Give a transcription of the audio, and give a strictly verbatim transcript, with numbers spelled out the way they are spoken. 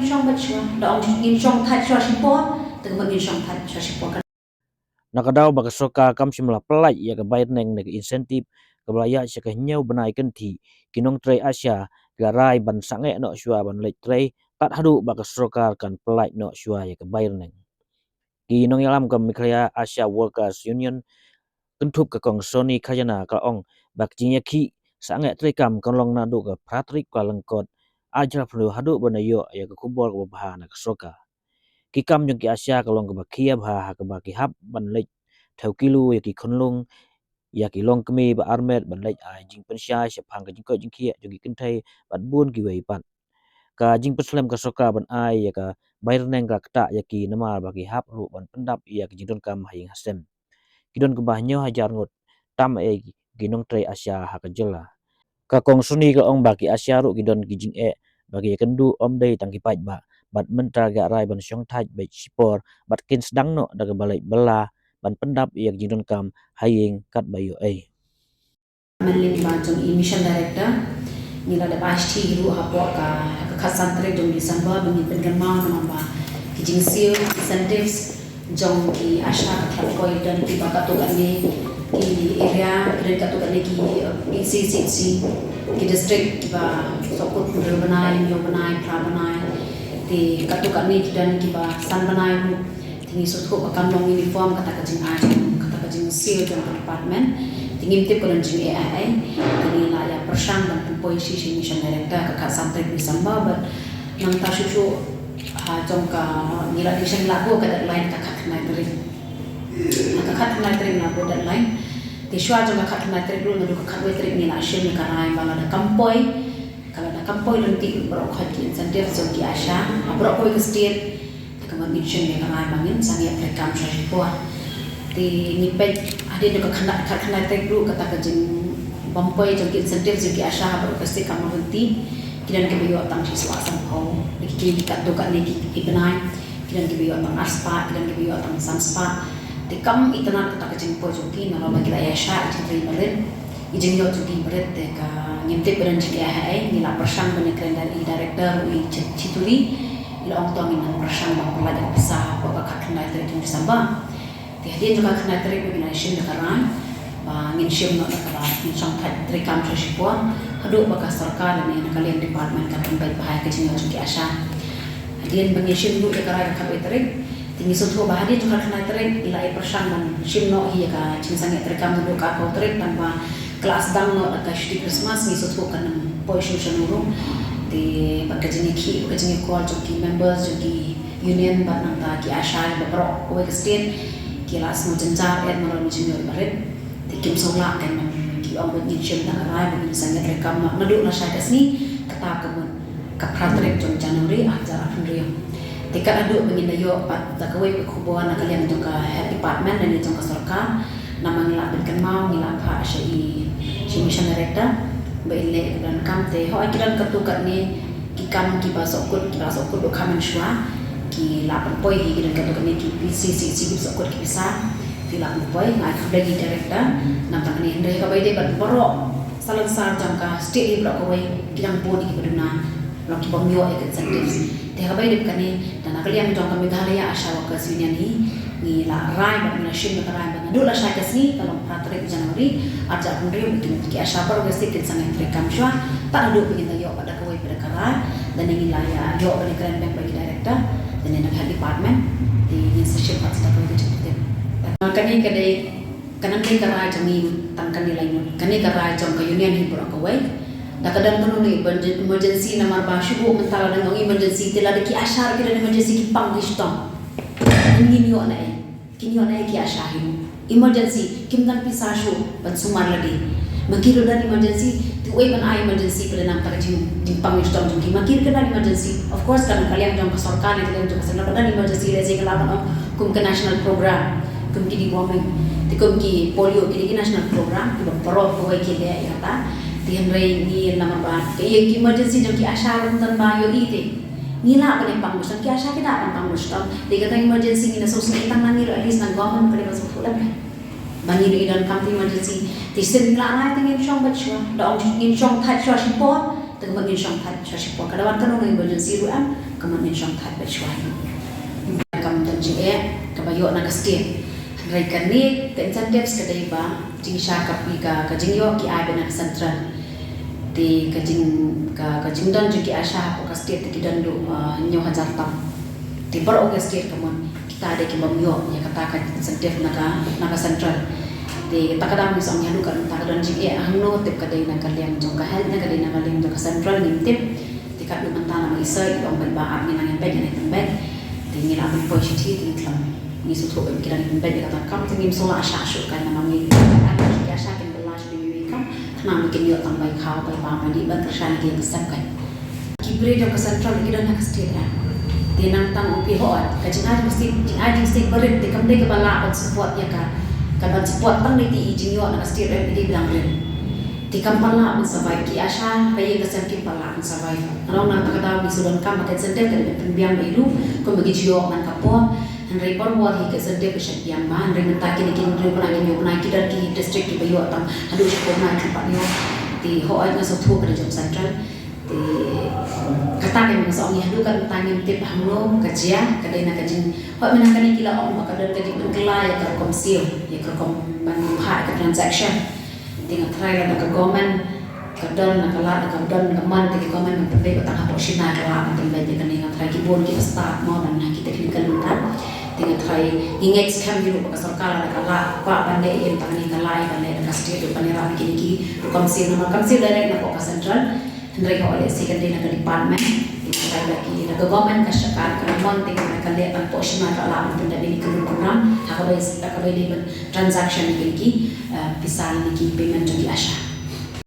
shong bad shuwa, da ong ngin shong thait shuwa shipor, te ka mut ngin shong thait shuwa shipor. Na ka daw ba ka sorkar kam shym la pyllait ïa ka bai rneng ne ka incentive kaba la ïaid sha ka hynñiew bnai kynthih, ki nongtrei ASHA ki la rai ban sangeh noh shuwa ban leit trei tad haduh ba ka sorkar kan pyllait noh shuwa ïa ka bai rneng. Ki nongïalam ka Meghalaya ASHA Workers Union kynthup ka Kong Sony Khajana ka la ong ba ka jingïakhih sangeh treikam kan long naduh ka phra tarik Kyllalyngkot arhajar arphew haduh ban da ïoh ïa ka khubor kaba bha na ka sorkar. Ki kam jong ki ASHA ka long kaba khia bha ha kaba ki hap ban leit thew kilo ïa ki khunlung, ïa ki longkmie ba armet ban leit ai jingpynshai shaphang ka jingkoit jingkhiah jong ki kynthei bad bun kiwei pat. Ka jingpynslem ka sorkar ban ai ïa ka bai rneng ka ktah ïa ki namar ba ki hap ruh ban pyndap ïa ka jingdonkam ha ïing ha sem. Ki don kumba hynñiew hajar ngut tam eh ki nongtrei ASHA ha ka jylla. Ka Kong Sony ka ong ba ki ASHA ruh ki don ki jingeh ba ki ïakynduh ym dei tang ki paidbah bad mynta ki la rai ban shong thait beit shipor bad kin sdang noh da kaba leit bylla ban pyndap ïa ka jingdonkam ha ïing katba ïoh ei. Mynlin ba jong i mission director, ngi la dep ai shithi hi ruh hapoh ka, ka khatsan tarik jong December ba ngin pynkynmaw namar ba ki jingsiew incentives jong ki ASHA ka khlad poi don kiba katto katne ki area, ki don katto katne ki, eh, C C C, ki district kiba sawkut hynriew bnai, hynñiew bnai, phra bnai, te katto katne ki don kiba san bnai ruh. Te ngi sngewthuh ba kam long uniform kata ka jingai, kata ka jingsiew jong ka department. Te ngim tip ka don jingeh ei ei. Te ngi la ïa pyrshang ban pynpoi sha i mission director ka khatsan tarik December bad nangta shuh shuh ha jong ka ngi la dei sha ngi la buh ka deadline ka khatkhyndai tarik. Ha ka khatkhyndai tarik ngi la buh deadline. Te shuwa jong ka khatkhyndai tarik ruh naduh ka khatwei tarik ngi la shim ïa ka rai ba lada kam poi, ka lada kam poi lynti baroh khoit ki incentive jong ki ASHA ha baroh kawei ka state. Te ka mut ngin shim ïa ka rai ba ngin sangeh treikam shuwa shipor. Te ngi peit hadien jong ka khatkhyndai tarik ruh kata ka jingbym poi jong ki incentive jong ki ASHA ha baroh ka state kam long lynti. Ki don kiba ïoh tang shi spah sanphew. Ki, ki katto katne ki, ki bnai. Ki don kiba ïoh tang ar spah, ki don kiba ïoh tang san spah. Te kam itynnad kata ka jingpoi jong ki nalor ba ki la ïaishah i jingtrei barit, i jingïoh jong ki barit, te ka ngim tip ba don jingeh ha ei. Ngi la pyrshang ban ïakren da i director ruh i Chituri, i la ong to ngin nang pyrshang ban pynlait ïa ka pisa hapoh ka khatkhyndai tarik jong December. Te hadien jong ka khatkhyndai tarik ba ngi la shim da ka rai ba ngin shim noh da kaba ngin shong thait treikam shuwa shipor haduh ba ka sorkar lane na ka liang department kan pynbeit bha ïa ka jingïoh jong ki ASHA. Hadien ba ngin shim duh ïa ka rai ka khatwei tarik, te ngi sngewthuh ba hadien jong ka khatkhyndai tarik ngi la ïa pyrshang ban shim noh hi ïa ka jingsangeh treikam naduh ka arphew tarik tang ba ka la sdang noh da ka shuti Christmas, ngi sngewthuh kan ym poi shuh shano ruh. Te bad ka jingïakhih bad ka jingïakor jong ki members jong ki union bad nangta ki ASHA ba baroh kawei ka state ki la sngew jynjar eh nalor ka jingïoh barit. Te kim sngewlah kein ban ki ong ba ngin shim da ka rai ba ngin sangeh treikam noh naduh lashai ka sngi, kata ka mut ka phra tarik jong January arhajar arphew hynriew. Te kat haduh ba ngin da ïoh pat da kawei ka khubor na ka liang jong ka health department lane jong ka sorkar, namar ngi la pynkynmaw, ngi la phah sha i, sha i mission director ba in leh ïa ka donkam. Te hooid ki don katto katne ki kam kiba sawkut, kiba sawkut ruh ka mynshuwa ki la pynpoi hi, ki don katto katne ki P C C C kiba sawkut ki pisa ki la pynpoi. Nga ai khublei ïa i director namar kane, hynrei ha kaba ïadei bad baroh salonsar jong ka state hi baroh kawei ki dang bun kiba duna, long kibym ïoh ïa ka incentives. Te ha kaba ïadei bad kane, da na ka liang jong ka Meghalaya ASHA Workers Union hi, ngi la rai bad ngi la shim ïa ka rai ba naduh lashai ka sngi, ka long phra tarik January arhajar arphew hynriew, ba kin, ki ASHA baroh ka state kin sangeh treikam shuwa tad haduh ba ngin da ïoh pat da kawei pat da ka rai. Da ngi la ïa ïoh ban ïakren beit bad ki director, da ngi na ka health department, te ngin sa shim pat sa da kawei ka jingtip. Kane ka dei, ka nang dei ka rai jong ngi tang kane lai ngut, kane ka rai jong ka union hi baroh kawei. Da ka don kano kano emergency namar ba shu buh mynta la dang ong emergency, te lada ki ASHA ruh ki don emergency ki pang ki shitom. Ngin ïoh na ei? Kin ïoh na ei ki ASHA hi? Emergency kim don pisa shuh ban sumar lade. Ma ki ruh don emergency, te uei ban ai emergency pat da namar ka jing, jingpang jingshitong jong ki? Ma ki ruh ki don emergency. Of course kan ka liang jong ka sorkar ne ka liang jong ka seng, lada don emergency, lehse ka lah ban ong kum ka national program, kum ki deworming, te kum ki polio, ki dei ki national program kiba baroh kawei ki leh ïa kata. Te hynrei ngi namar ba ka ïa ki emergency jong ki ASHA ruh ym don ba ïohi te ngi lah ban ïa pang ban shitom, ki ASHA ki lah ban pang ban shitom. Te kata emergency ngi na sngewsih tang na ngi ruh, at least na government ka dei ban sngewthuh lem ba ngi ruh i don kam te emergency. Te shisien ngi la rai te ngin shong beit shuwa, da ong ngin shong thait shuwa shipor, Te ka mut ngin shong thait shuwa shipor, ka da wan ka nong emergency ruh em, ka mut ngin shong thait beit shuwa. Kam don jingeh kaba ïoh na ka state. Hynrei kane ka incentives ka dei ba jingshisha ka, ka, ka jingïoh ki ai beit na ka central. Te ka jing, ka, ka jingdon jong ki ASHA hapoh ka state te ki don duh, uh, hynñiew hajar tam. Te baroh ki state ka mut kita dei ki bym ïoh ïa kata ka incentive na ka, na ka central. Te kata ka daw ngi shu ong ïa haduh katta ka don jingeh hangno, tip ka dei na ka liang jong ka health ne ka dei na ka liang jong ka central ngim tip. Te katno mynta namar i soi i ong beit ba ap ngi nang ïa peit ïa ngi pynbeit. Te ngi la pynpoi shithi te ngi khlem, ngi sngewthuh ba ki dang ïa pynbeit ïa kata ka kam, te ngim sngewlah shah shuh kan namar ngi, ki ASHA kin bylla shuh ïa ki kam. Khnang ba kin ïoh tang bai khaw bai bam bai dih ban kyrshan ïa ki ïa ki sem kan. Ki briew jong ka central ki don ha ka state, eh. Te nang tang u phi hooid, ka jingai jong ka state, jingai jong ka state barit, te kam dei kaba lah ban support ïa ka, ka ban support tang dei te i jingïoh na ka state, eh, i dei ba dang rit. Te kam pat lah ban survive, ki ASHA, ka ïing ka sem kim pat lah ban survive. Nga ong nangta ka daw ngi shu donkam ba ka incentive ka dei ban pynbiang beit ruh, kumba ngi ju ïoh man ka por. Hynrei por por hi ka incentive ka shah biang bha, hynrei mynta kine ki briew kane, kine ki briew kane, ki don ki district kiba ïoh tang haduh shiphew bnai kim pat ïoh. Te hooid nga sngewthuh ka dei jong central. Te kata ka nga shu ong ïa haduh katta ngim tip hangno ka jia, ka dei na ka jing, hooid mynta kane ki la ong ba ka don ka jingpynkylla ïa ka rukom siew, ïa ka rukom ban phah ïa ka transaction. Te nga tharai lada ka government ka don na ka lad, ka don ka mon, te ka government kan pynbeit ba tang hapoh Shina ka lah ban pynbeit ïa kane. Nga tharai ki bun kiba stad mo ban ha ki technical mynta. Te nga tharai ngi ngeit skhem hi ruh ba ka sorkar lada ka lah kwah ban leh ïa kane ka lah ïa ban leh da ka state ruh ban ïarap ïa kine ki rukom siew namar kam siew direct na ka central. Hynrei ka lehse kan dei na ka department. Te nga tharai da ki, da ka government ka shakar ka mon, te ka leh tang hapoh Shina ka lah ban pynbeit ïa kane ka rukom ha kaba, ha kaba dei ban transaction ïa kine ki, eh, pisa ne ki payment jong ki ASHA.